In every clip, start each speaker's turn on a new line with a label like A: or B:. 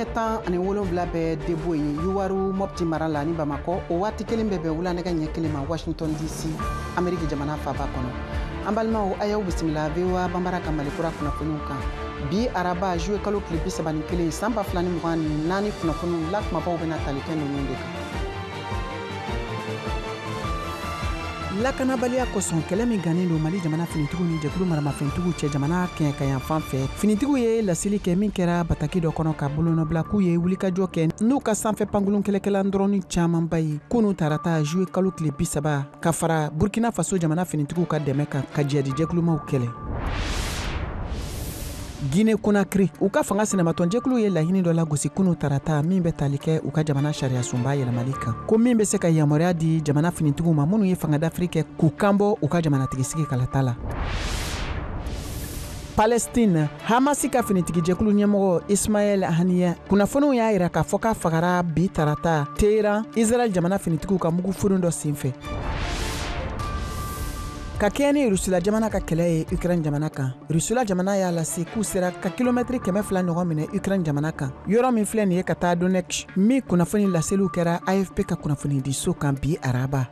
A: ɲɛ 17 bɛ Debo ye Youwarou Mopti mara la ni Bamakɔ. O waati kelen bɛ bɛn wula nɛgɛ ɲɛ 1 ma Washington DC, Ameriki jamana faaba kɔnɔ. An balimaw, a y'aw bisimila VOA Banbara ka Mali kura kunnafoniw kan. Bi araba juillet kalo tile 31 san 2024, kunnafoniw la kumabaw bɛna tali kɛ ninnu de kan. Lakanabaliya kosɔn, kɛlɛ min gannen don Mali jamana finitigiw ni jɛkulu maramafɛntigiw cɛ jamana kɛɲɛkayanfan fɛ, finitigiw ye laseli kɛ min kɛra bataki dɔ kɔnɔ ka bolonɔbila k'u ye wulikajɔ kɛ n'u ka sanfɛ pankurun kɛlɛkɛlan dɔrɔni camanba ye kunu tarata juillet kalo tile 30, ka fara Burkina Faso jamana finitigiw ka dɛmɛ kan ka jihadi jɛkulumaw kɛlɛ. Guinée Conakry, u ka fanga sinamatɔnjɛkulu ye laɲini dɔ lagosi kunu tarata min bɛ tali kɛ u ka jamana sariyasunba yɛlɛmali kan, ko min bɛ se ka yamaruya di jamana finitigiw ma minnu ye fangadafiri kɛ k'u kanbɔ u ka jamanatigisigi kalata la. Palestine, Hamasi ka finitigijɛkulu ɲɛmɔgɔ Ismaël Haniyeh, kunnafoniw y'a yira k'a fɔ k'a fagara bi tarata Téhéran, Israël jamana finitigiw ka mugufuru dɔ senfɛ. Ka kɛɲɛ ni Rusila jamana ka kɛlɛ ye Ukraine jamana kan, Rusila jamana y'a lase k'u sera ka kilomɛtiri 200 ɲɔgɔn minɛ Ukraine jamana kan, yɔrɔ min filɛ nin ye ka taa Donetsk, min kunnafoni laseliw kɛra AFP ka kunnafonidiso kan bi araba.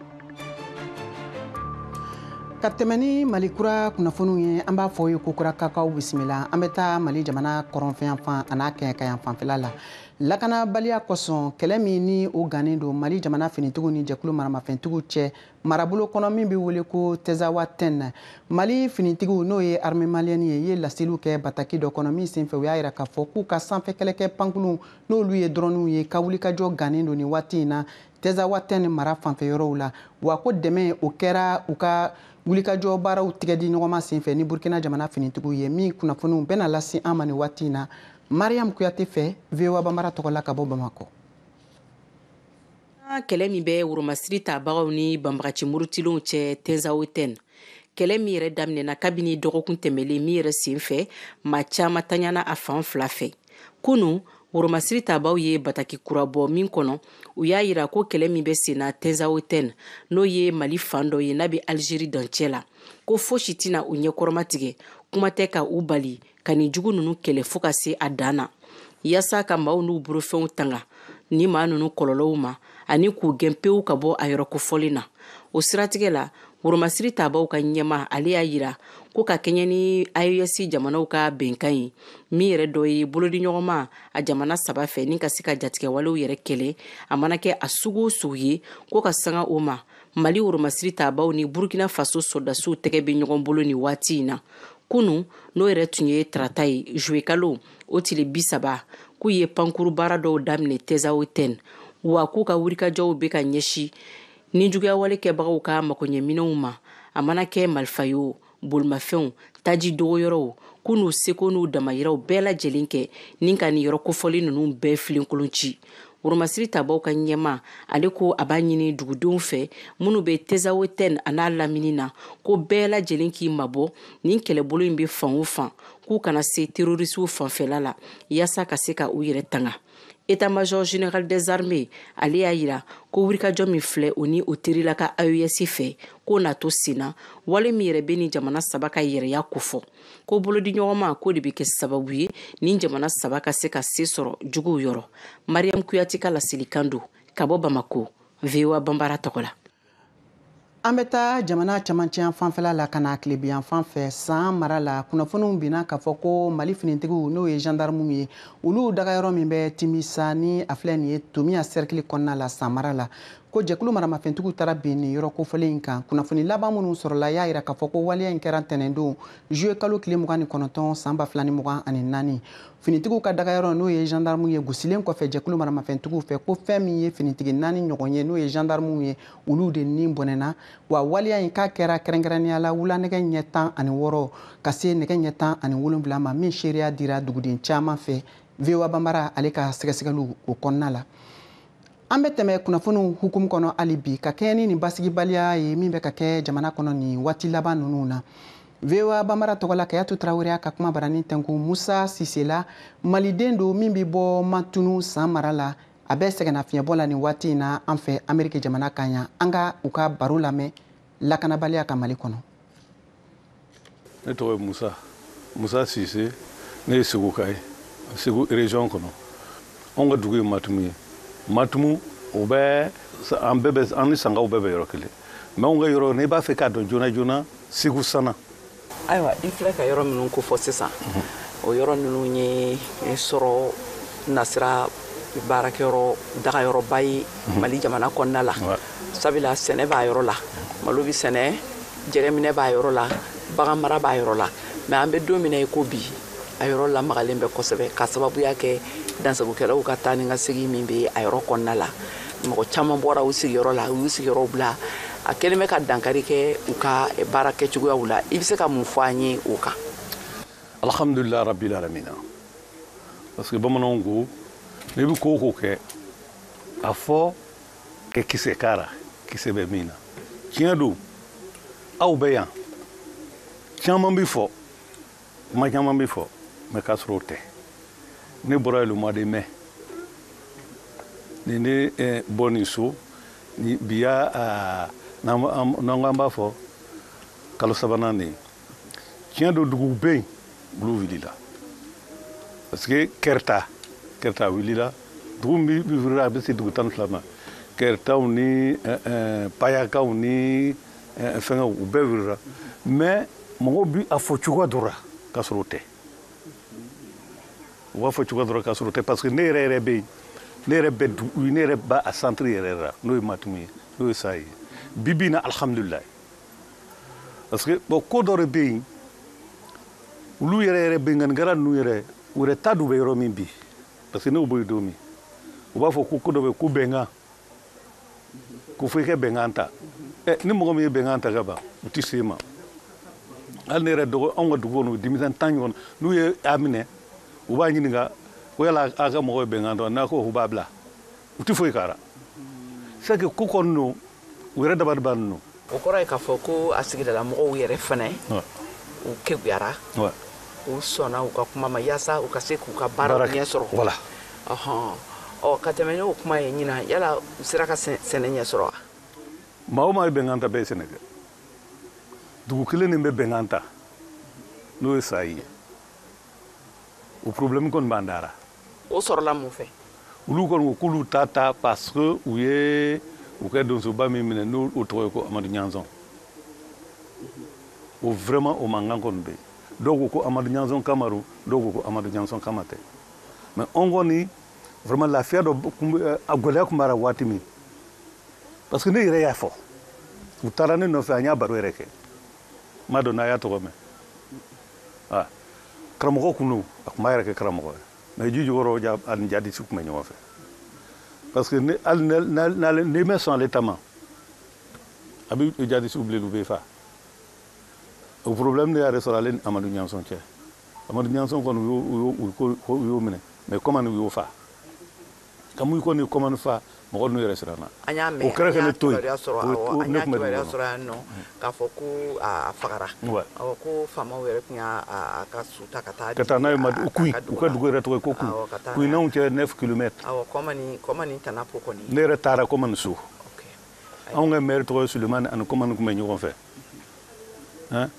A: Ka tɛmɛ ni Mali kura kunnafoniw ye, an b'a fɔ ye ko kura kakaw bisimila. An bɛ taa Mali jamana kɔrɔnfɛyanfan a n'a kɛɲɛkayanfanfɛla la. Lakanabaliya kosɔn, kɛlɛ min ni o gannen don Mali jamana finitigiw ni jɛkulu maramafɛntigiw cɛ marabolo kɔnɔ min bɛ wele ko Tinzaouatène, Mali finitigiw, n'o ye armée malienne ye, ye laseliw kɛ bataki dɔ kɔnɔ min senfɛ u y'a yira k'a fɔ k'u ka sanfɛ kɛlɛkɛ pankurun, n'olu ye dɔrɔniw ye, ka wulikajɔ gannen don nin waati in na Tinzaouatène mara fanfɛ yɔrɔw la. Wa ko dɛmɛ o kɛra u ka wulikajɔ baaraw tigɛ di ɲɔgɔnma senfɛ ni Burkina jamana finitigiw ye, min kunnafoniw bɛna lase an ma nin waati in na Mariam Kuyate fɛ, VOA Banbara tɔgɔ la ka bɔ Bamakɔ.
B: Kɛlɛ min bɛ woromasiri tabagaw ni banbagaci murutilenw cɛ Tinzaouatène, kɛlɛ min yɛrɛ daminɛna kabini dɔgɔkun tɛmɛlen, min yɛrɛ senfɛ maa caman taɲana a fan fila fɛ, kunu woromasiri tabaw ye bataki kura bɔ min kɔnɔ u y'a yira ko kɛlɛ min bɛ senna Tinzaouatène, n'o ye Mali fan dɔ ye n'a bɛ Algérie dancɛ la, ko fosi tɛna u ɲɛkɔrɔma tigɛ, kuma tɛ ka u bali ka nin jugu ninnu kɛlɛ fo ka se a dan na, yaasa ka maaw n'u bolofɛnw tanga ni maa ninnu kɔlɔlɔw ma ani k'u gɛn pewu ka bɔ a yɔrɔ kofɔlen na. O siratigɛ la, woromasiri tabaw ka ɲɛma, ale y'a yira ko ka kɛɲɛ ni AES jamanaw ka bɛnkan ye, min yɛrɛ dɔ ye bolodiɲɔgɔnma a jamana saba fɛ ni ka se ka jatigɛwalew yɛrɛ kɛlɛ, a mana kɛ a sugu o sugu ye, ko ka sanga o ma, Mali woromasiri tabaw ni Burkina Faso sɔrɔdasiw tɛgɛ bɛ ɲɔgɔn bolo nin waati in na. Kunu, n'o yɛrɛ tun ye tarata ye juillet kalo o tile 30, k'u ye pankuru baara dɔw daminɛ Tinzaouatène, wa k'u ka wulikajɔw bɛ ka ɲɛsin ni juguyawale kɛbagaw ka makoɲɛminɛnw ma, a mana kɛ marifa ye o, bolimafɛnw, taji dogoyɔrɔw, k'u n'u seko n'u damayiraw bɛɛ lajɛlen kɛ ni ka nin yɔrɔ kofɔlen ninnu bɛɛ filenkolon ci. Woromasiri tabaw ka ɲɛma, ale ko a b'a ɲini dugudenw fɛ minnu bɛ Tinzaouatène a n'a lamini na, ko bɛɛ lajɛlen k'i mabɔ nin kɛlɛbolo in bɛ fan o fan, k'u kana se terrorisiw fanfɛla la, yaasa ka se ka u yɛrɛ tanga. État-major général des armées, ale y'a yira ko wulikajɔ min filɛ, o ni o terila ka AES fɛ, k'o na to sen na. Wale min yɛrɛ bɛ ni jamana saba ka yɛrɛya kofɔ, ko bolodiɲɔgɔnma k'o de bɛ kɛ sababu ye ni jamana saba ka se ka se sɔrɔ juguw yɔrɔ. Mariam Kuyate ka laselikan don ka bɔ Bamako, VOA Banbara tɔgɔ la.
A: An bɛ taa jamana camancɛ fanfɛla la ka na tilebiyan fan fɛ San mara la. Kunnafoniw binna k'a fɔ ko Mali finitigiw, n'o ye gendarmew ye, olu dagayɔrɔ min bɛ Timisa, ni a filɛ nin ye Tomiya cercle kɔnɔna la San mara la, ko jɛkulu maramafɛntigiw taara bin nin yɔrɔ kofɔlen in kan. Kunnafoni laban minnu sɔrɔla y'a yira k'a fɔ ko waleya in kɛra ntɛnɛndon juillet kalo tile 29 san 2024. Finitigiw ka dagayɔrɔ, n'o ye gendarmew ye, gosilen kɔfɛ jɛkulu maramafɛntigiw fɛ, ko fɛn min ye finitigi naani ɲɔgɔn ye, n'o ye gendarmew ye, olu de ni bɔnɛna. Wa waleya in k'a kɛra kɛrɛnkɛrɛnnenya la wula nɛgɛ ɲɛ 16 ka se nɛgɛ ɲɛ 17 ma, min seereya dira duguden caman fɛ VOA Banbara ale ka sɛgɛsɛgɛliw o kɔnɔna la. An bɛ tɛmɛ kunnafoniw hukumu kɔnɔ hali bi ka kɛɲɛ ni nin basigibaliya ye min bɛ ka kɛ jamana kɔnɔ nin waati laban ninnu na. VOA Banbara tɔgɔ la, Kayatu Tarawele ka kuma barani tɛnku Musa Sise la, maliden don min bɛ bɔ Matunu San mara la. A bɛ sɛgɛnnafiɲɛbɔ la nin waati in na an fɛ Ameriki jamana kan yan. An ka u ka baro lamɛn lakanabaliya ka Mali kɔnɔ.
C: Ne tɔgɔ ye Musa Sise, ne ye Seguka ye, Segu région kɔnɔ. Anw ka dugu ye Matumu ye. Matumu, o bɛ an bɛɛ bɛ an ni Sankaw bɛɛ bɛ yɔrɔ kelen. Mais anw ka yɔrɔ, n'i b'a fɛ k'a dɔn joona joona, Segu Sana.
D: Ayiwa, i filɛ ka yɔrɔ minnu kofɔ sisan, o yɔrɔ ninnu ye sɔrɔ nasira baarakɛyɔrɔ dagayɔrɔba ye Mali jamana kɔnɔna la. Sabula sɛnɛ b'a yɔrɔ la, malo bɛ sɛnɛ, jɛgɛminɛ b'a yɔrɔ la, bagan mara b'a yɔrɔ la. Mais an bɛ don min na i ko bi, a yɔrɔ lamagalen bɛ kosɛbɛ ka sababuya kɛ dansagokɛlaw ka taa ni ka segin min bɛ a yɔrɔ kɔnɔna la. Mɔgɔ caman bɔra u sigiyɔrɔ la, u y'u sigiyɔrɔw bila. A kɛlen bɛ ka dankari kɛ u ka baara kɛcogoyaw la. I bɛ se ka mun fɔ an ye o kan?
C: Alhamdulillah rabbil alamin. Parce que bamananw ko n'i bɛ ko o ko kɛ, a fɔ kɛ kisɛ k'a la, kisɛ bɛ min na. Tiɲɛ don, aw bɛ yan, caman bɛ fɔ, kuma caman bɛ fɔ, mais k'a sɔrɔ o tɛ. Ne bɔra yen le mois de mai. Ni ne bɔ nin so, ni bi y'a n'an ko an b'a fɔ kalo sabanan de ye. Tiɲɛ don, duguw bɛ yen, olu wulila. Parce que Kɛrɛta wulila, dugu min bɛ wulila, a bɛ se dugu 12 ma. Kɛrɛtaw ni Payakaw ni fɛngɛw, u bɛɛ wulila. Mais mɔgɔw bi a fɔ cogoya dɔ la k'a sɔrɔ o tɛ. U b'a fɔ cogoya dɔ la k'a sɔrɔ o tɛ, parce que ne yɛrɛ yɛrɛ bɛ yen, ne yɛrɛ bɛ dugu, ne yɛrɛ b'a a centre yɛrɛ la, n'o ye Matumu ye, n'o ye Sa ye. Bi bi in na, alhamdulilayi. Parce que bon, ko dɔ de bɛ yen, olu yɛrɛ yɛrɛ bɛnkanikɛla ninnu yɛrɛ, u yɛrɛ t'a dɔn u bɛ yɔrɔ min bi. Parce que n'o bɔ yen don min, u b'a fɔ ko ko dɔ bɛ yen ko bɛnkan, ko fo i ka bɛnkan ta. Ni mɔgɔ min ye bɛnkan ta ka ban, u tɛ se ma. Hali ne yɛrɛ dɔgɔ, anw ka dugu kɔnɔ, denmisɛn 10 ɲɔgɔn, n'u ye a minɛ, u b'a ɲininka ko yala a ka mɔgɔ ye bɛnkan ta, n'a ko k'u b'a bila, u tɛ foyi k'a la. C'est que ko kɔni don, u yɛrɛ dabali banni don.
D: O kɔrɔ ye k'a fɔ ko a sigidala mɔgɔw yɛrɛ fɛnɛ, u keguyara, u sɔnna u ka kuma ma yaasa u ka se k'u ka baara ɲɛ sɔrɔ.
C: Voilà.
D: Ɔ, ka tɛmɛ n'o kuma ye ɲinan, yala u sera ka sɛnɛ ɲɛ sɔrɔ wa?
C: Maa o maa ye bɛnkan ta, bɛɛ ye sɛnɛ kɛ. Dugu kelen nin bɛ bɛnkan ta, n'o ye Sayi ye. O problème kɔni b'an dara.
D: O sɔrɔla mun fɛ?
C: Olu kɔni ko k'olu ta ta parce que u ye u kɛ donsoba min minɛ, n'o tɔgɔ ye ko Amadu Ɲanzɔn. O vraiment o mankan kɔni bɛ yen. Dɔw ko ko Amadu Ɲanzɔn kama don, dɔw ko ko Amadu Ɲanzɔn kama tɛ. Mais anw kɔni vraiment lafiya dɔ kun bɛ, a gɛlɛya kun b'a la waati min. Parce que ne yɛrɛ y'a fɔ. U taara ne nɔfɛ, an y'a baro yɛrɛ kɛ. N m'a dɔn n'a y'a tɔgɔ mɛn. Ah, karamɔgɔ kun don, a kun b'a yɛrɛ kɛ karamɔgɔ ye. Mais ji jukɔrɔ ja, ani jadisi kun bɛ ɲɔgɔn fɛ. Parce que ne, hali n'ale, n'i ma sɔn ale ta ma, a bɛ jadisiw bilen, u bɛ fa. O problème de yɛrɛ sɔrɔ ale ni Amadu Ɲanzɔn cɛ. Amadu Ɲanzɔn kɔni, u y'o minɛ, mais comment u y'o fa? Kamu kɔni comment fa, mɔgɔ ninnu yɛrɛ siranna.
D: An y'a mɛn,
C: O kɛra ka ne to yen.
D: An y'a kibaruya sɔrɔ, awɔ, an
C: Ne
D: y'a
C: kun bɛ dugu
D: kibaruya
C: kɔnɔ.
D: sɔrɔ yan nɔ k'a fɔ ko a fagara. Awɔ, ko faamaw yɛrɛ tun y'a a ka su ta ka taa
C: Ka taa n'a ye
D: di
C: Madu,
D: a
C: Kuyi,
D: ka
C: u ka
D: dugu la.
C: dugu yɛrɛ tɔgɔ ye ko Kuyi.
D: Awɔ, ka taa
C: Kuyi
D: n'a ye.
C: n'anw cɛ 9 kilomètres.
D: Awɔ, Kɔmani Tanapo kɔni.
C: Ne yɛrɛ taara Kɔmani so.
D: Ok.
C: Anw ka maire tɔgɔ ye Sulemani, ani Kɔmani kun bɛ ɲɔgɔn fɛ. Hein?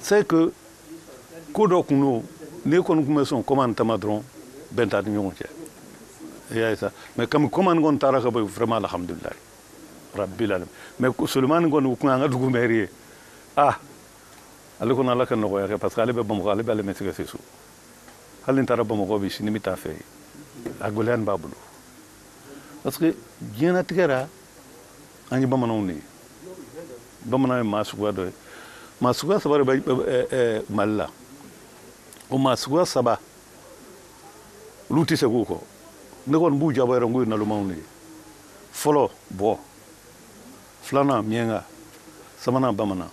C: C'est que ko dɔ kun don, n'e kɔni kun bɛ sɔn Kɔmani ta ma dɔrɔn, bɛn t'a ni ɲɔgɔn cɛ. I y'a ye sa. Mais kami Kɔmani kɔni taara ka bɔ yen, vraiment alhamdulilayi. Rabbil alamin. Mais Sulemani kɔni, o kun y'an ka dugu maire ye. Ah, ale kɔni Ala ka nɔgɔya kɛ, parce que ale bɛ Bamakɔ, ale bɛ ale mɛ se ka se so. Hali ni taara Bamakɔ bi, sini bɛ taa fɛ yen. A gɛlɛya nin b'a bolo. Parce que diɲɛlatigɛ la, an ye bamananw de ye. Bamanan ye maa suguya dɔ ye. Maa suguya saba de bɛ Mali la. O maa suguya saba, olu tɛ segin o kɔ. Ne kɔni b'u jabɔ yɛrɛ, n k'u ye nalomaw de ye. Fɔlɔ, bɔ. Filanan, miɲɛnka. Sabanan, bamanan.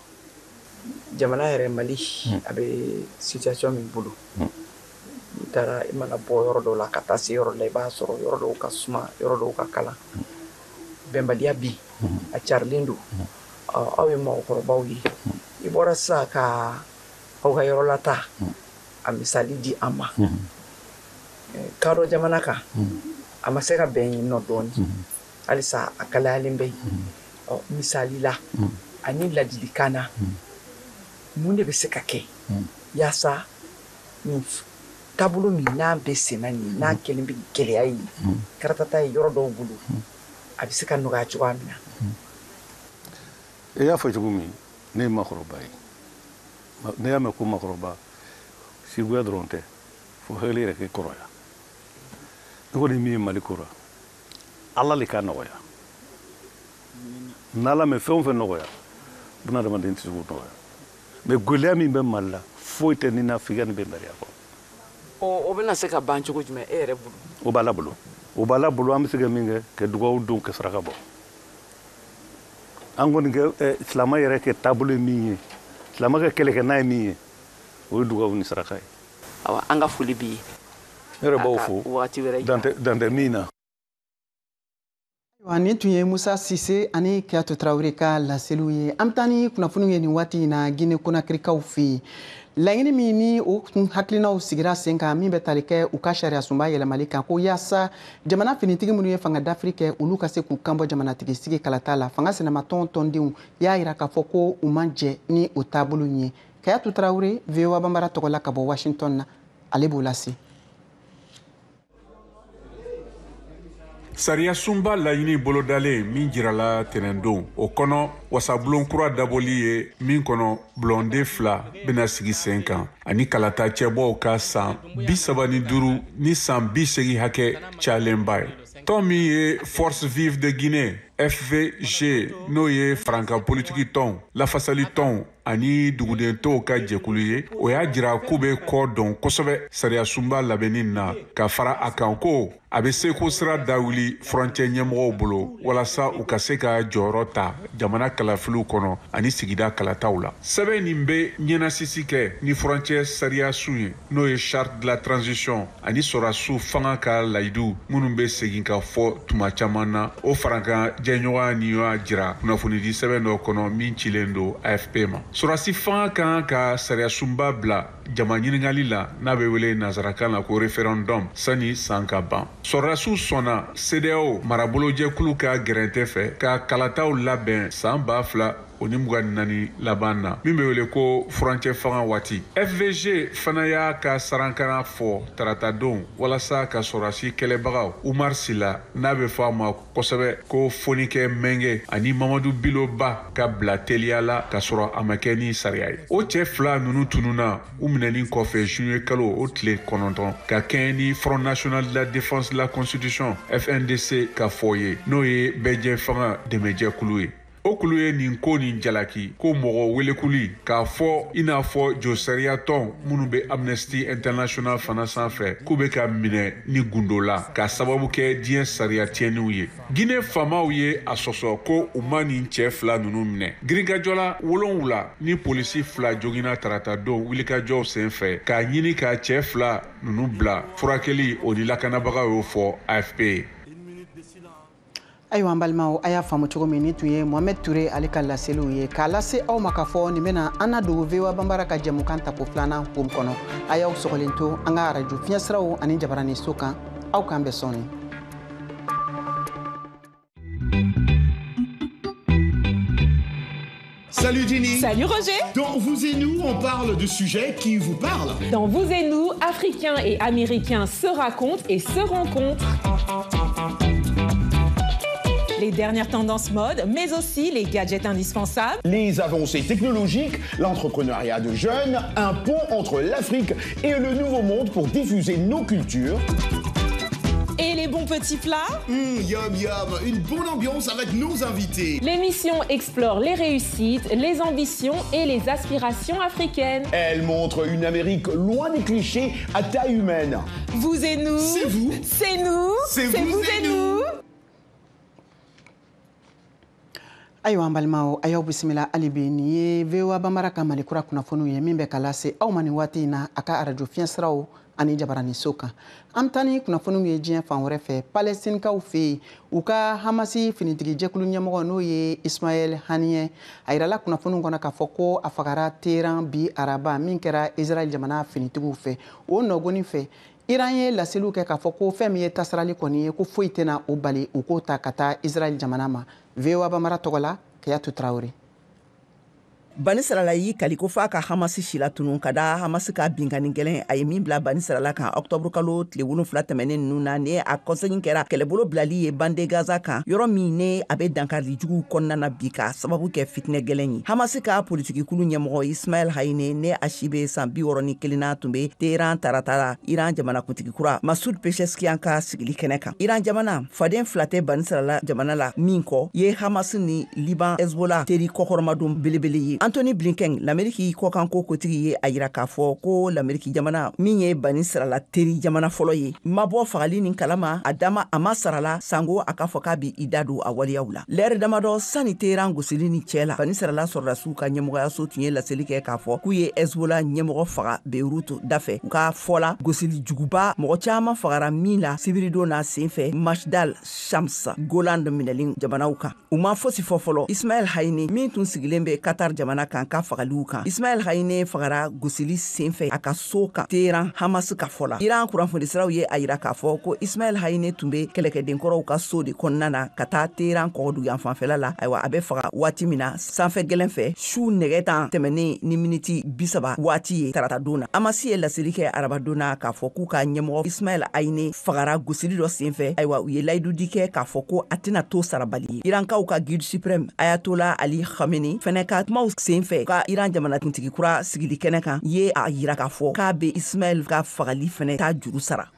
D: Jamana yɛrɛ Mali, a bɛ situation min bolo. N'i taara, i mana bɔ yɔrɔ dɔw la ka taa se yɔrɔ la, i b'a sɔrɔ yɔrɔ dɔw ka suma, yɔrɔ dɔw ka kalan. Bɛnbaliya bi, a carilen don. Aw ye mɔgɔkɔrɔbaw ye. I bɔra sisan ka aw ka yɔrɔ la ta, a misali di an ma. Kadɔ jamana kan, a ma se ka bɛn yen nɔ dɔɔni. Halisa a kalayalen bɛ yen. Misali la, ani ladilikan na, mun de bɛ se ka kɛ yaasa nin
E: Taabolo min n'a bɛ senna nin, n'a kɛlen bɛ gɛlɛya ye karatata ye yɔrɔ dɔw bolo, a bɛ se ka nɔgɔya cogoya min na.
C: I y'a fɔ cogo min, ne ye maakɔrɔba ye. Ne y'a mɛn ko maakɔrɔba, siguya dɔrɔn tɛ, fo hakili yɛrɛ kɛ kɔrɔya. Ne kɔni min ye Mali ko la, Ala le k'a nɔgɔya. N'Ala mɛ fɛn o fɛn nɔgɔya, bunadamaden tɛ se k'o nɔgɔya. Mais gɛlɛya min bɛ Mali la, foyi tɛ ni nafigiya ni bɛnbaliya kɔ.
D: O bɛna se ka ban cogo jumɛn e yɛrɛ bolo?
C: O b'Ala bolo. O b'Ala bolo, an bɛ se ka min kɛ, ka dugawu don, ka saraka bɔ. An kɔni kɛ silamɛ yɛrɛ kɛ taabolo ye min ye, silamɛ ka kɛlɛ kɛ n'a ye min ye, o ye dugawu ni saraka ye.
D: Awa, an ka foli b'i ye.
C: Ne yɛrɛ b'aw fo.
D: Wagati wɛrɛ.
C: Dan tɛ min na.
A: Ayiwa, nin tun ye Musa Sise ani Kiyatu Tarawele ka laseliw ye. An bɛ taa ni kunnafoniw ye nin waati in na Guinée Conakrykaw fɛ yen. Laɲini min ni o hakilinaw sigira sen kan, min bɛ tali kɛ u ka sariya sunba yɛlɛmali kan, ko yaasa jamana finitigi minnu ye fanga dafiri kɛ, olu ka se k'u kanbɔ jamanatigi sigi kalata la, fanga sinamatɔn tɔndenw y'a yira k'a fɔ ko u man jɛ ni o taabolo in ye. Kayatu Tarawele, VOA Banbara tɔgɔ la ka bɔ Washington na, ale b'o lase.
F: Sariya sunba laɲini bolodalen min jirala tɛnɛndon, o kɔnɔ wasabulon kura dabɔli ye min kɔnɔ bulonden 2 bɛna sigi sen kan, ani kalata cɛbɔw ka san 35 ni san 80 hakɛ cayalenba ye. Tɔn min ye Force Vive de Guinée FVG, n'o ye farankan politiki tɔn, lafasali tɔn ani duguden tɔw ka jɛkulu ye, o y'a jira k'u bɛ kɔ dɔn kosɛbɛ sariya sunba labɛnni na, ka fara a kan ko a bɛ seko sira dawuli furancɛ ɲɛmɔgɔw bolo walasa u ka se ka jɔyɔrɔ ta jamana kalafiliw kɔnɔ ani sigida kalataw la. Sɛbɛn nin bɛ ɲɛnasisi kɛ ni furancɛ sariya sun ye, n'o ye charte de la transition, ani sɔrɔdasiw fanga ka layidu minnu bɛ segin ka fɔ tuma caman na. O farankan jɛɲɔgɔnya nin y'a jira kunnafonidi sɛbɛn dɔ kɔnɔ min cilen don AFP ma. Sɔrɔdasi fanga kan ka sariya sunba bila jama ɲininkali la, n'a bɛ wele nansarakan na ko référendum, sani san ka ban. Sɔrɔdasiw sɔnna CEDEAO marabolojɛkulu ka gɛrɛntɛ fɛ ka kalataw labɛn san 2024 laban na, min bɛ wele ko furancɛ fanga waati. FVG fana y'a ka sarankana fɔ taratadon walasa ka sɔrɔdasi kɛlɛbagaw Umar Sila, n'a bɛ fɔ a ma kosɛbɛ ko Fonikɛ Mɛnge, ani Mamadu Biloba ka bila teliya la ka sɔrɔ a ma kɛ ni sariya ye. O cɛ fila ninnu tununna u minɛni kɔfɛ juillet kalo o tile 9, ka kɛɲɛ ni Front National de la Défense de la Constitution FNDC ka fɔ ye, n'o ye bɛɛjɛ fanga dɛmɛjɛkulu ye. O kulu ye nin ko nin jalaki ko mɔgɔ welekuli k'a fɔ i n'a fɔ josariya tɔn minnu bɛ Amnesty International fana sanfɛ, k'u bɛ ka minɛ ni gundo la k'a sababu kɛ diɲɛ sariya tiɲɛniw ye. Guinée faamaw ye a sɔsɔ ko u ma nin cɛ fila ninnu minɛ. Girinkajɔla 7 ni polisi 2 joginna tarata don wulikajɔw sen fɛ k'a ɲini ka cɛ fila ninnu bila furakɛli, o ni lakanabagaw y'o fɔ AFP ye.
A: Ayiwa, an balimaw, a y'a faamu cogo min, nin tun ye Mohamed Touré ale ka laseliw ye k'a lase aw ma k'a fɔ nin bɛna an na don VOA Banbara ka jɛmukan tako 2nan hukumu kɔnɔ. A y'aw sɔgɔlen to an ka arajo fiɲɛsiraw ani jabaraninso kan. Aw k'an bɛn sɔɔni.
G: Salut Ginny.
H: Salut Roger.
G: Dans Vous et Nous, on parle de sujets qui vous parlent.
H: Dans Vous et Nous, Africains et Américains se racontent et se rencontrent. Les dernières tendances mode, mais aussi les gadgets indispensables.
G: Les avancées technologiques, l'entrepreneuriat de jeunes, un pont entre l'Afrique et le Nouveau Monde pour diffuser nos cultures.
H: Et les bons petits plats.
G: Yum yum, une bonne ambiance avec nos invités.
H: L'émission explore les réussites, les ambitions et les aspirations africaines.
G: Elle montre une Amérique loin des clichés à taille humaine.
H: Vous et nous.
G: C'est vous.
H: C'est nous.
G: C'est vous et nous.
A: Ayiwa, an balimaw, a y'aw bisimila hali bi. Nin ye VOA Banbara ka Mali kura kunnafoniw ye min bɛ ka lase aw ma nin waati in na a ka arajo fiɲɛsiraw ani jabaraninso kan. An bɛ taa ni kunnafoniw ye diɲɛ fan wɛrɛ fɛ. Palestinikaw fɛ yen, u ka Hamasi finitigijɛkulu ɲɛmɔgɔ, n'o ye Ismaël Haniyeh, a yirala kunnafoniw kɔnɔ k'a fɔ ko a fagara Teheran bi araba min kɛra Israël jamana finitigiw fɛ. O nɔgɔnin fɛ, Iran ye laseliw kɛ k'a fɔ ko fɛn min ye tasarali kɔni ye, ko foyi tɛna o bali u k'o ta ka taa Israël jamana ma. VOA Banbara tɔgɔ la, Kayatu Tarawele.
I: Banisirala y'i kali ko f'a ka Hamasi sila tunu ka da Hamasi ka binkanni gɛlɛn a ye min bila Banisirala kan octobre kalo tile 7 tɛmɛnen ninnu na, ni a kɔsegin kɛra kɛlɛbolo bilali ye bande Gaza kan, yɔrɔ min ne a bɛ dankarili juguw kɔnɔna na bi ka sababu kɛ fitinɛ gɛlɛn ye. Hamasi ka politikikulu ɲɛmɔgɔ Ismail Haniyeh, ne a si bɛ san 61 na, tun bɛ Teheran tarata la Iran jamanakuntigi kura Masoud Pezeshkian ka sigili kɛnɛ kan. Iran jamana faden fila tɛ Banisirala jamana la min kɔ ye Hamasi ni Liban Hezbollah teri kɔkɔrɔmadon belebele ye. Anthony Blinken, l'Amérique kɔkanko kotigi, ye a yira k'a fɔ ko l'Amérique jamana min ye Banisirala teri jamana fɔlɔ ye, mabɔ fagali nin kalama a dama a ma sarala sango a k'a fɔ k'a bi i da don a waleyaw la. Lɛrɛ damadɔ sani Teheran gosili ni cɛ la, Banisirala sɔrɔdasiw ka ɲɛmɔgɔyaso tun ye laseli kɛ k'a fɔ k'u ye Hezbollah ɲɛmɔgɔ faga Beirut dafɛ. U ka fɔ la, gosili juguba mɔgɔ caman fagara min la sibiridon na senfɛ Majdal Shams Golan minɛli jamanaw kan. U ma fosi fɔ fɔlɔ Ismail Haniyeh min tun sigilen bɛ Qatar jamana kan ka fagaliw kan. Ismail Haniyeh fagara gosili senfɛ a ka so kan Teheran, Hamas ka fɔ la. Iran kunnafonisiraw ye a yira k'a fɔ ko Ismail Haniyeh tun bɛ kɛlɛkɛdenkɔrɔw ka so de kɔnɔna na ka taa Teheran kɔgɔdugu fanfɛla la. Ayiwa, a bɛ faga waati min na sanfɛ gɛlɛn fɛ su nɛgɛ 10 tɛmɛnen ni miniti 30 waati ye tarata don na. Hamas ye laseli kɛ arabadon na k'a fɔ k'u ka ɲɛmɔgɔ Ismail Haniyeh fagara gosili dɔ senfɛ. Ayiwa, u ye layidudi kɛ k'a fɔ ko a tɛna to sarabali ye. Irankaw ka guide suprême Ayatollah Ali Khamenei fɛnɛ ka kumaw senfɛ ka Iran jamanakuntigi kura sigili kɛnɛ kan ye a yira k'a fɔ k'a bɛ Ismail ka fagali fɛnɛ ta juru sara.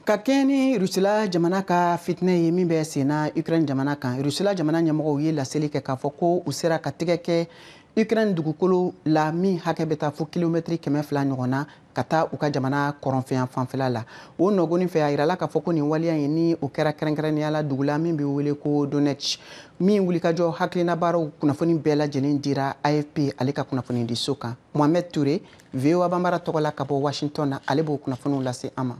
A: Ka kɛɲɛ ni Rusila jamana ka fitinɛ ye min bɛ sen na Ukraine jamana kan, Rusila jamana ɲɛmɔgɔw ye laseli kɛ k'a fɔ ko u sera ka tɛgɛ kɛ Ukraine dugukolo la min hakɛ bɛ taa fo kilomɛtiri 200 ɲɔgɔn na ka taa u ka jamana kɔrɔnfɛyan fanfɛla la. O nɔgɔni fɛ, a yirala k'a fɔ ko nin waleya in ni o kɛra kɛrɛnkɛrɛnnenya la dugu la min bɛ wele ko Donetsk, min wulikajɔ hakilina baaraw kunnafoni bɛɛ lajɛlen dira AFP ale ka kunnafonidiso kan. Mohamed Touré, VOA Bambara tɔgɔ la ka bɔ Washington na, ale b'o kunnafoniw lase an ma.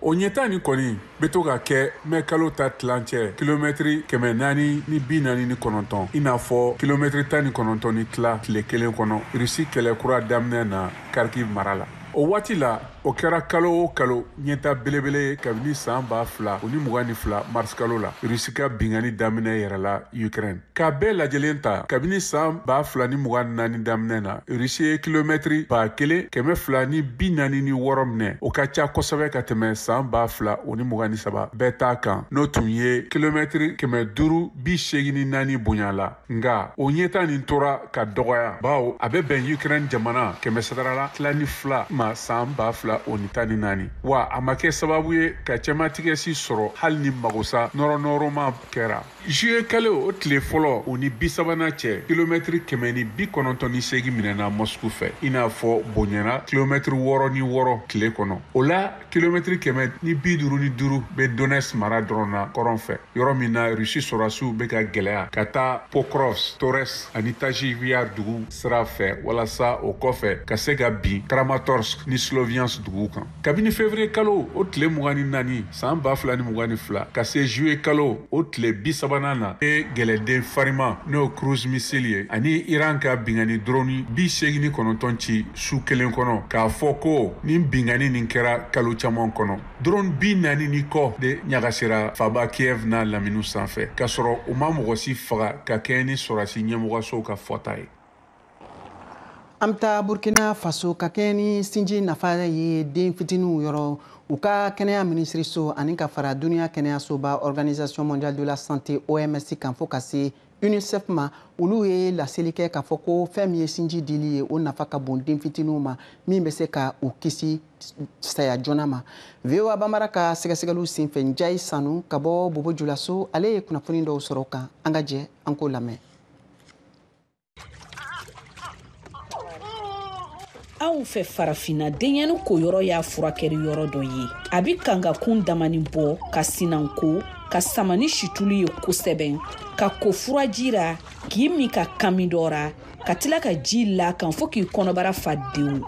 F: O ɲɛta nin kɔni bɛ to ka kɛ mɛ kalo ta tilancɛ kilomɛtiri 449, i n'a fɔ kilomɛtiri 19.5 tile kelen kɔnɔ Rusi kɛlɛ kura daminɛ na Kharkiv mara la. O waati la, o kɛra kalo o kalo ɲɛta belebele ye kabini san 2022 mars kalo la Rusi ka binkanni daminɛ yɛrɛ la Ukraine. K'a bɛɛ lajɛlen ta, kabini san 2024 daminɛ na, Rusi ye kilomɛtiri 1246 minɛ. O ka ca kosɛbɛ ka tɛmɛ san 2023 bɛɛ ta kan, n'o tun ye kilomɛtiri 584 bonya la. Nka o ɲɛta nin tora ka dɔgɔya, bawo a bɛ bɛn Ukraine jamana 2.2 ma san 2014, wa a ma kɛ sababu ye ka cɛmatigɛsi sɔrɔ hali ni magosa nɔrɔnɔrɔma kɛra. Juillet kalo o tile fɔlɔ o ni 30nan cɛ, kilomɛtiri 198 minɛna Moscou fɛ, i n'a fɔ bonyana kilomɛtiri 6.6 tile kɔnɔ. O la, kilomɛtiri 155 bɛ Donetsk mara dɔrɔn na kɔrɔn fɛ, yɔrɔ min na Rusi sɔrɔdasiw bɛ ka gɛlɛya ka taa Pokrovsk, Torres ani Tajivia dugu sira fɛ, walasa o kɔfɛ ka se ka bin Kramatorsk ni Sloviansk duguw kan. Kabini février kalo o tile 24 san 2022 ka se juillet kalo o tile 30nan na, e gɛlɛden farima n'o cruise missile ye ani Iran ka binkanni drone 89 ci su kelen kɔnɔ, k'a fɔ ko nin binkanni nin kɛra kalo caman kɔnɔ. Drone 40 ni kɔ de ɲagasira faba Kiev n'a laminiw sanfɛ, k'a sɔrɔ u ma mɔgɔ si faga, ka kɛɲɛ ni sɔrɔdasi ɲɛmɔgɔsow ka fɔta ye.
A: An bɛ taa Burkina Faso. Ka kɛɲɛ ni sinji nafa ye den fitininw yɔrɔ, u ka kɛnɛya minisiriso ani ka fara duniya kɛnɛyasoba Organisation mondiale de la santé OMS kan fo ka se UNICEF ma, olu ye laseli kɛ k'a fɔ ko fɛn min ye sinji dili ye, o nafa ka bon den fitininw ma, min bɛ se ka u kisi saya joona ma. VOA Bambara ka sɛgɛsɛgɛliw senfɛ, Njayi Sanu ka bɔ Bobo Julaso, ale ye kunnafoni dɔw sɔrɔ o kan. An ka jɛ an k'o lamɛn.
J: Anw fɛ farafinna, denyɛni koyɔrɔ y'a furakɛli yɔrɔ dɔ ye. A bi kankakun damani bɔ ka sinanko ka sama ni situlu ye kosɛbɛ, ka ko furaji ra k'i min ka kami dɔ ra, ka tila ka ji la kan fo k'i kɔnɔbara fa dewu.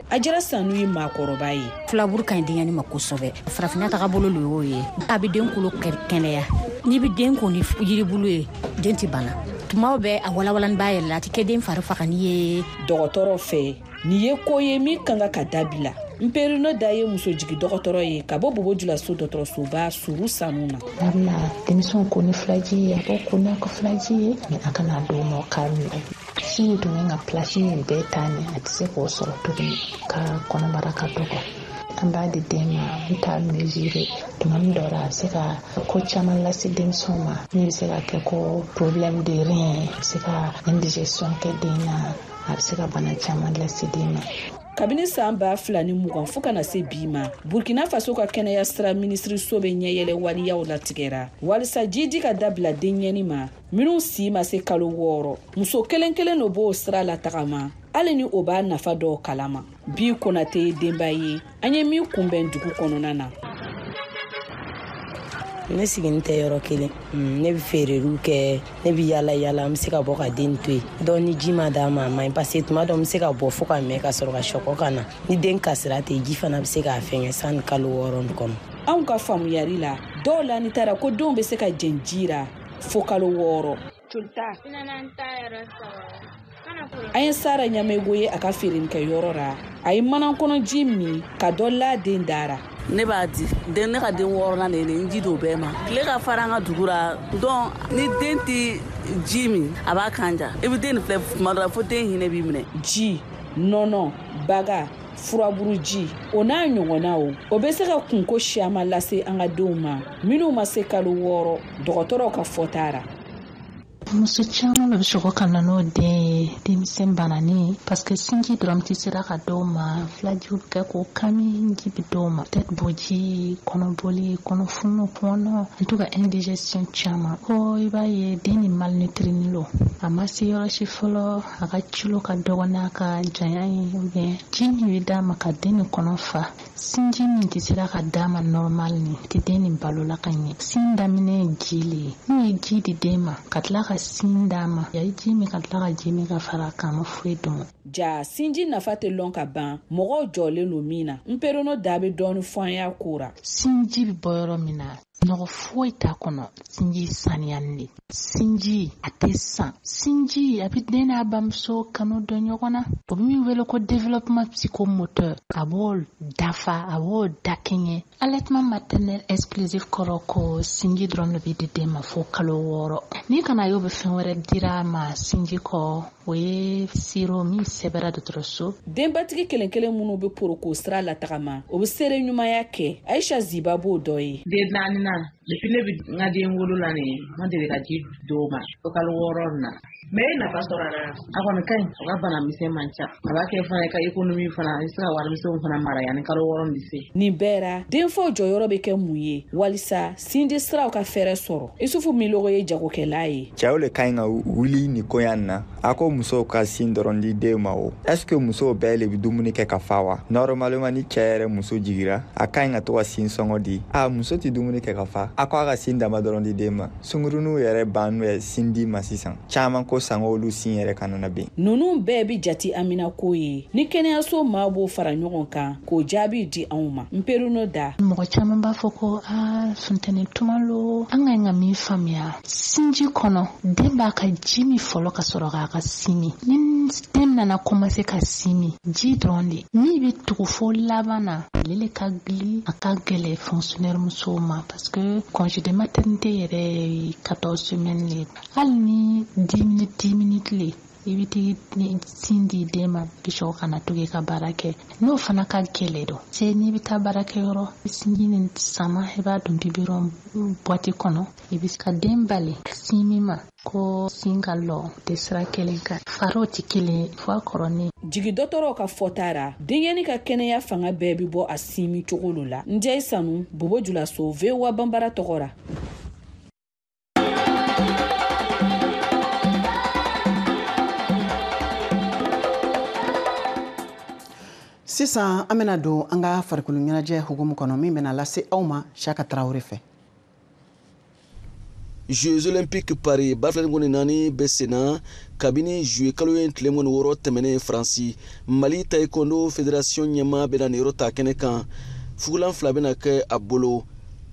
J: A jɛra Sanu ye maakɔrɔba ye.
K: Filaburu ka ɲi denyɛni ma kosɛbɛ. Farafinna tagabolo lo y'o ye. A bɛ den kolo kɛnɛya. N'i bɛ den ko ni yiribulu ye, den tɛ bana tumaw bɛɛ. A walawalani b'a yɛrɛ la, a tɛ kɛ den fari fagani ye.
J: Dɔgɔtɔrɔ fɛ, nin ye ko ye min kan ka dabila. Nperino da ye musojigi dɔgɔtɔrɔ ye ka bɔ Bobo Julaso dɔgɔtɔrɔsoba suru sanu na.
L: A bɛna denmisɛnw ko ni filaji ye, a b'o ko n'a ka filaji ye, mais a kana d'o ma k'a min. Sin dun ka pilasi min bɛɛ ta nin, a tɛ se k'o sɔrɔ tuguni ka kɔnɔbara ka dɔgɔ. An b'a di den ma, an t'a mesurer. Tuma min dɔ la, a bɛ se ka ko caman lase denmisɛnw ma min bɛ se ka kɛ ko problème de rein, a bɛ se ka indigestion kɛ den na, a bɛ se ka bana caman lase den ma.
J: Kabini san 2020 fo ka na se bi ma, Burkina Faso ka kɛnɛya sira minisiriso bɛ ɲɛyɛlɛ waleyaw latigɛra walisa jidi ka dabila denɲɛni ma minnu si ma se kalo 6. Muso kelen kelen do b'o sira latagama, hali ni o b'a nafa dɔw kalama. Bi Konate ye denba ye, an ye min kunbɛn dugu kɔnɔna na.
M: Ne sigini tɛ yɔrɔ kelen, ne bɛ feereliw kɛ, ne bɛ yala yala, n bɛ se ka bɔ ka den to yen. Donc ni ji ma d'a ma, a man ɲi, parce que tuma dɔ n bɛ se ka bɔ fo ka mɛn ka sɔrɔ ka sɔkɔ ka na. Ni den kasira ten, ji fana bɛ se k'a fɛngɛ sanni kalo 6 nin kɔnɔ.
J: Anw ka faamuyali la, dɔw la ni taara ko denw bɛ se ka jɛn ji la fo kalo 6. An ye Sara Ɲamego ye a ka feerelikɛyɔrɔ la. A ye manankɔnɔ ji min ka dɔ la den dara.
N: Ne b'a di den, ne ka den 6nan de ye nin, ji don bɛɛ ma. Tile ka fara an ka dugu la, donc ni den tɛ ji min, a b'a kan ja. I bɛ den nin filɛ tuma dɔ la fo den hinɛ b'i minɛ.
J: Ji, nɔnɔ, baga, furaburuji, o n'a ɲɔgɔnnaw, o bɛ se ka kunko siyaman lase an ka denw ma minnu ma se kalo 6, dɔgɔtɔrɔw ka fɔta ra.
L: Muso caman bɛ sɔgɔ ka na n'o den ye denmisɛn bananen, parce que sinji dɔrɔn tɛ sera ka dɔw ma, filajiw bɛ kɛ k'o kami, ji bɛ dɔw ma, tête boji, kɔnɔboli, kɔnɔfunu, kɔnɔ, en tout cas indigestion caman. Ko i b'a ye den ni malnutri lo, a ma se yɔrɔ si fɔlɔ, a ka kilo ka dɔgɔ n'a ka janya ye, ou bien ji min bɛ d'a ma ka den ni kɔnɔ fa, sinji min tɛ sera ka d'a ma normal ni tɛ den ni balo la ka ɲɛ. Sin daminɛ ye ji le ye, n'u ye ji di den ma ka tila ka sin d'a ma, a ye ji min ka tila ka ji min ka fara kan, ma foyi dɔn.
J: Ja sinji nafa tɛ lɔn ka ban, mɔgɔw jɔlen don min na. Nperono da bɛ dɔɔni fɔ an y'a ko ra.
L: Sinji bɛ bɔ yɔrɔ min na, nɔgɔ foyi t'a kɔnɔ, sinji saniyani de. Sinji a tɛ san, sinji a bɛ den n'a bamuso kanu dɔn ɲɔgɔn na. O bɛ min wele ko développement psychomoteur, a b'o dafa, a b'o dakɛɲɛ. Allaitement maternel exclusif kɔrɔ ko sinji dɔrɔn de bɛ di den ma fo kalo 6. N'i kana y'o bɛ fɛn wɛrɛ dira a ma sinji kɔ, o ye siro min sɛbɛra dɔgɔtɔrɔso.
J: Denbatigi kelen kelen minnu bɛ poroko sira latagama, o bɛ seere ɲumanya kɛ. Aisha Ziba b'o dɔ ye.
O: Den 4nan, depuis ne bɛ n ka den wolo la nin ye, n ma deli ka ji d'o ma fo kalo 6 na. Mais e nafa sɔrɔ a la, a kɔni ka ɲi, a ka bana misɛn man ca. A b'a kɛ fana i ka économie fana, i bɛ se ka warimisɛnw fana mara yanni kalo 6 bɛ se.
J: Nin bɛɛ ra, denfaw jɔyɔrɔ bɛ kɛ mun ye walisa sinji siraw ka fɛɛrɛ sɔrɔ? Isufu Milogo ye jagokɛla ye.
P: Cɛw le ka ɲi ka wuli nin koɲa nin na. A ko musow ka sin dɔrɔn di den ma o. Est-ce que musow bɛɛ le bɛ dumuni kɛ ka fa wa? Normalement ni cɛ yɛrɛ muso jigira, a ka ɲi ka to ka sin sɔngɔ di. A muso tɛ dumuni kɛ ka fa. A ko a ka sin dama dɔrɔn di den ma. Sunkuruninw yɛrɛ ban n'u ye sin di ma sisan. Caman ko sango olu sin yɛrɛ kana na ben.
J: Ninnu bɛɛ bi jate aminako ye. Ni kɛnɛyaso maa b'o fara ɲɔgɔn kan k'o jaabi di anw ma. Nperuno da.
L: Mɔgɔ caman b'a fɔ ko aa funteni tuma lo, an ka ɲi ka min faamuya. Sinji kɔnɔ, den b'a ka ji min fɔlɔ ka sɔrɔ k'a ka sin min. Ni den nana commencer ka sin min, ji dɔrɔn de. Min bɛ tugu fo laban na, ale le ka gili, a ka gɛlɛ fonctionnaire musow ma, parce que congé de maternité yɛrɛ ye 14 semaines le. Hali ni 10 minutes, 10 minutes le, i bɛ t'i sin di den ma, bi sɔrɔ ka na to k'i ka baara kɛ. N'o fana ka gɛlɛ dɔ se, n'i bɛ taa baarakɛyɔrɔ, sinji ni sama i b'a don biberon boîte kɔnɔ, i bɛ ka den bali sin min ma ko sin ka lɔ tɛ sira kelen kan, fariw tɛ kelen ye, fo a kɔrɔnin.
J: Jigi dɔgɔtɔrɔw ka fɔta ra, denyɛni ka kɛnɛya fanga bɛɛ bɛ bɔ a sin min cogo lo la. Ndiaye Sanu, Bobo Julaso, VOA Banbara tɔgɔ ra.
A: Sisan an bɛna don an ka farikolo ɲɛnajɛ hukumu kɔnɔ min bɛna lase aw ma Saka Tarawele fɛ.
Q: Jeux Olympiques Paris 2024 bɛ senna kabini juillet kalo ye tile 26 tɛmɛnen Faransi. Mali Taekwondo Fédération ɲɛmaa bɛna nin yɔrɔ ta kɛnɛ kan. Fugulan 2 bɛna kɛ a bolo.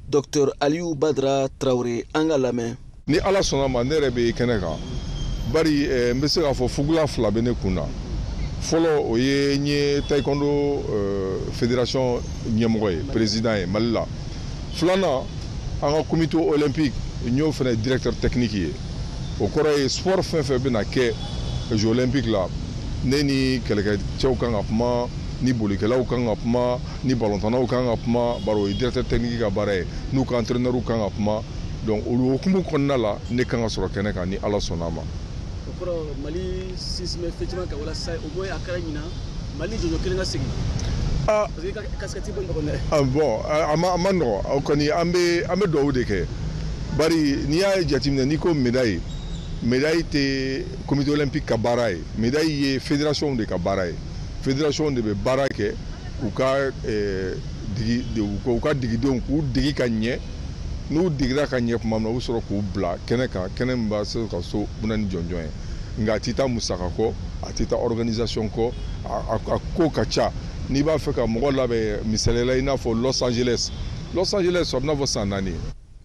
Q: Docteur Aliou Badra Traoré, an ka lamɛn.
R: Ni Ala sɔnna ma, ne yɛrɛ bɛ kɛnɛ kan. Bari n bɛ se k'a fɔ fugulan 2 bɛ ne kun na. Fɔlɔ, o ye n ye taekwondo fédération ɲɛmɔgɔ ye, président ye Mali la. Filanan, an ka comité olympique, n y'o fana directeur technique ye. O kɔrɔ ye sport fɛn fɛn bɛna kɛ Jeux olympiques la, ne ni kɛlɛkɛcɛw kan ka kuma, ni bolikɛlaw kan ka kuma, ni balontannaw kan ka kuma, bari o ye directeur technique ka baara ye, n'u ka entraîneur kan ka kuma. Donc olu hukumu kɔnɔna la, ne kan ka sɔrɔ kɛnɛ kan ni Ala sɔnna a ma.
Q: O kɔrɔ, Mali sinsin bɛ fɛn caman kan walasa au moins a kɛra ɲinan Mali jɔjɔ kelen ka segin.
R: Ah,
Q: parce que casquette bɛ nɔgɔn dɛ.
R: Ah bon, a ma nɔgɔn. O kɔni, an bɛ dugawu de kɛ. Bari n'i y'a jateminɛ, n'i ko médaille, médaille tɛ comité olympique ka baara ye. Médaille ye fédération de ka baara ye. Fédération de bɛ baara kɛ u ka digi, u ka digidenw k'u degi ka ɲɛ. N'u digira ka ɲɛ tuma min na, u bɛ sɔrɔ k'u bila kɛnɛ kan, kɛnɛ min b'a se ka so bɛna ni jɔnjɔn ye. Nka a tɛ taa musaka kɔ, a tɛ taa organisation kɔ, a ko ka ca. N'i b'a fɛ ka mɔgɔ labɛn, misaliya la, i n'a fɔ Los Angeles, Los Angeles a bɛ n'a fɔ san 4 ye.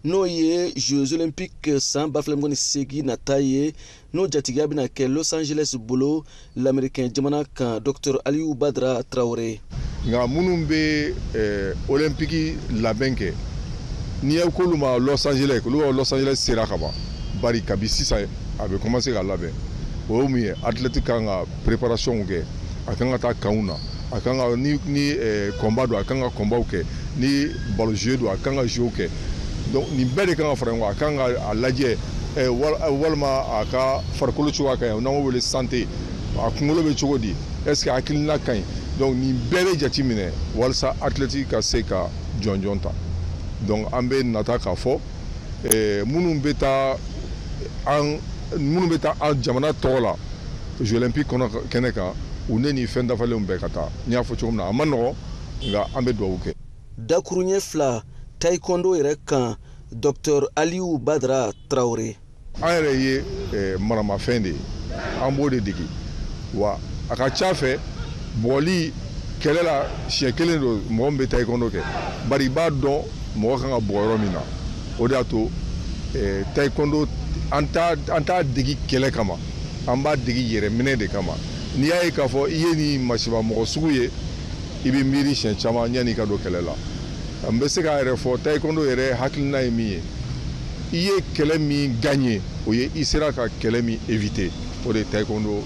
Q: N'o ye Jeux olympiques san 2028 nata ye, n'o jatigiya bɛna kɛ Los Angeles bolo, lamɛrikɛn jamana kan, Dr Aliou Badara Traoré.
R: Nka minnu bɛ olympique labɛn kɛ, n'i ye k'olu ma Los Angeles, olu ka Los Angeles sera ka ban. Bari kabi sisan a bɛ commencer ka labɛn. O ye mun ye? Athlète kan ka préparation kɛ, a kan ka taa kanw na, a kan ka ni combat don, a kan ka combat kɛ, ni ballon jeu don, a kan ka jeu kɛ. Donc nin bɛɛ de kan ka fara ɲɔgɔn kan. A kan ka a lajɛ walima a ka farikolo cogoya ka ɲi, n'an b'o wele santé, a kunkolo bɛ cogo di, est ce que hakilina ka ɲi. Donc nin bɛɛ bɛ jate minɛ walasa athlète ka se ka jɔnjɔn ta. Donc an bɛ nata k'a fɔ minnu bɛ taa an minnu bɛ taa an jamana tɔgɔ la Jeux olympiques kɔnɔ kɛnɛ kan, u ne ni fɛn dafalenw bɛɛ ka taa. N y'a fɔ cogo min na, a ma nɔgɔn, nka an bɛ dugawu kɛ.
Q: Dakuruɲɛ fila taekwondo yɛrɛ kan, Dr Aliou Badara Traoré.
R: An yɛrɛ ye maramafɛn de ye, an b'o de dege. Wa a ka ca fɛ, bɔgɔli kɛlɛ la siɲɛ kelen don mɔgɔ min bɛ taekwondo kɛ, bari i b'a dɔn mɔgɔ kan ka bɔgɔ yɔrɔ min na. O de y'a to taekwondo an t'a degi kɛlɛ kama, an b'a degi yɛrɛminɛ de kama. N'i y'a ye k'a fɔ i ye nin masiba mɔgɔ sugu ye, i bɛ miiri siɲɛ caman yanni i ka don kɛlɛ la. N bɛ se k'a yɛrɛ fɔ, taekwondo yɛrɛ hakilina ye min ye, i ye kɛlɛ min gagné, o ye i sera ka kɛlɛ min éviter. O de ye taekwondo.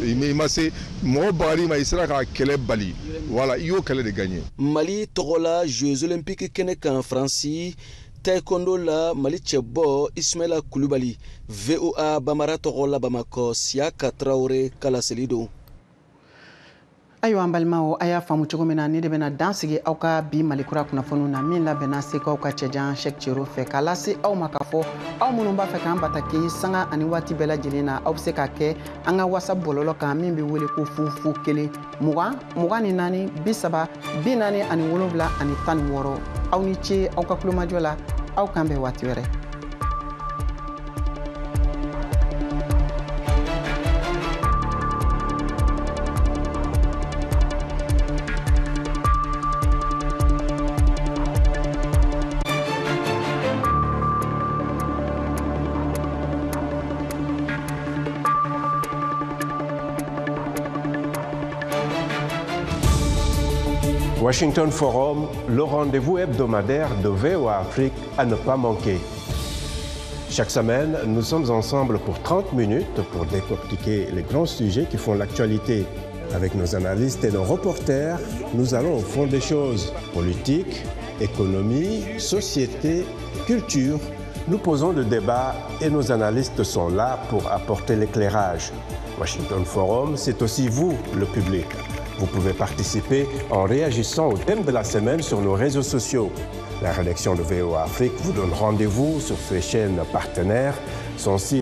R: I ma se mɔgɔ bagar'i ma, i sera ka kɛlɛ bali, voilà, i y'o kɛlɛ de gagné.
Q: Mali tɔgɔ la Jeux olympiques kɛnɛ kan Faransi, taekwondo la, Mali cɛbɔ Ismaila Kulubali. VOA Bamara tɔgɔ la Bamakɔ, Siyaka Traoré ka laseli don.
A: Ayiwa, an balimaw, a y'a faamu cogo min na, ne de bɛna dan sigi aw ka bi Malikura kunnafoniw na, min labɛnna Sekaw ka cɛjan Sɛk Cero fɛ k'a lase aw ma. K'a fɔ aw minnu b'a fɛ k'an bataki sanga ani waati bɛɛ lajɛlen na, aw bɛ se k'a kɛ an ka WhatsApp bɔlɔlɔ kan min bɛ wele ko 0 0 1 20 24 30 47 16. Aw ni ce aw ka kulomajɔ la, aw k'an bɛn waati wɛrɛ.
S: Washington Forum, le rendez-vous hebdomadaire de VOA Afrique à ne pas manquer. Chaque semaine, nous sommes ensemble pour 30 minutes pour décortiquer les grands sujets qui font l'actualité. Avec nos analystes et nos reporters, nous allons au fond des choses. Politique, économie, société, culture. Nous posons le débat et nos analystes sont là pour apporter l'éclairage. Washington Forum, c'est aussi vous, le public. Vous pouvez participer en réagissant au thème de la semaine sur nos réseaux sociaux. La rédaction de VOA Afrique vous donne rendez-vous sur ses chaînes partenaires, son site